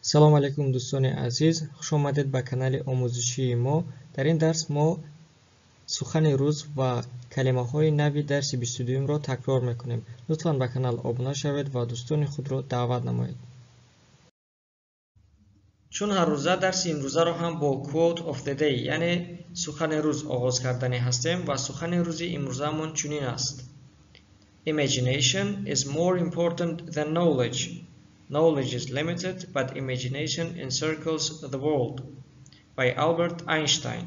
Салом алейкум, дӯстони азиз, хуш омадед ба канали омӯзишии мо. Дар ин дарс мо сухани рӯз ва калимаҳои нави дарси 22-ро такрор мекунем. Лутфан ба канал обуна шавед ва дӯстони худро даъват намоед. Чун ҳар рӯза дарси имрӯзаро ҳам бо quote of the day, яъне сухани рӯз оғоз кардани ҳастем ва сухани рӯзи имрӯзамон чунин аст: Imagination is more important than knowledge. Knowledge is limited, but imagination encircles the world. By Albert Einstein.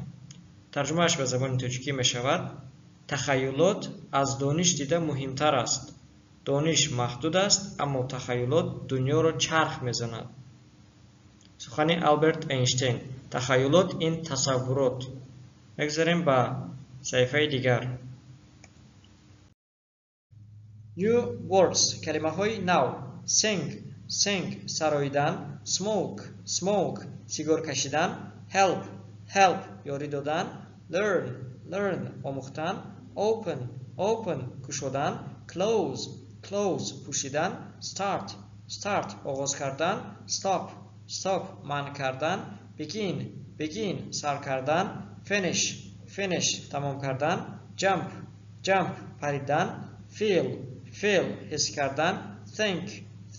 Тарҷумааш ба забони тоҷикӣ мешавад: тахайюлот аз дониш дида муҳимтар аст. Дониш маҳдуд аст, аммо тахайюлот дунёро чарх мезанад. Сухани Алберт Эйнштейн. Тахайюлот ин тасаввурот. Мегузарем ба саҳифаи дигар. New words, калимаҳои нав. Sing, sing, сароидан. Smoke, smoke, сигор кашидан. Help, help, ёрӣ додан. Learn, learn, омӯхтан. Open, open, кушодан. Close, close, пӯшидан. Start, start, оғоз кардан. Stop, stop, манъ кардан. Begin, begin, сар кардан. Finish, finish, тамом кардан. Jump, jump, паридан. Feel, feel, ҳис кардан. Think,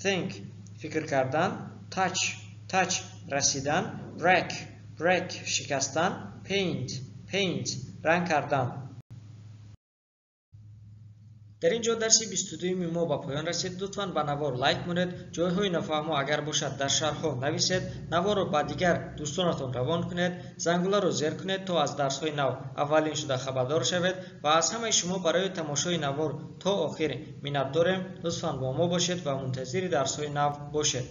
think, фикр кардан. Touch, touch, расидан. Break, break, шикастан. Paint, paint, ранг кардан. Дар ин ҷо дарси 22-юми мо ба поён расид. Лутфан ба навор лайк монед, ҷойҳои нофаҳмо агар бошад дар шарҳҳо нависед, наворро ба дигар дӯстонатон равон кунед, зангуларо зер кунед, то аз дарсҳои нав аввалин шуда хабардор шавед ва аз ҳамаи шумо барои тамошои навор то охир миннатдорем. Лутфан бо мо бошед ва мунтазири дарсҳои нав бошед.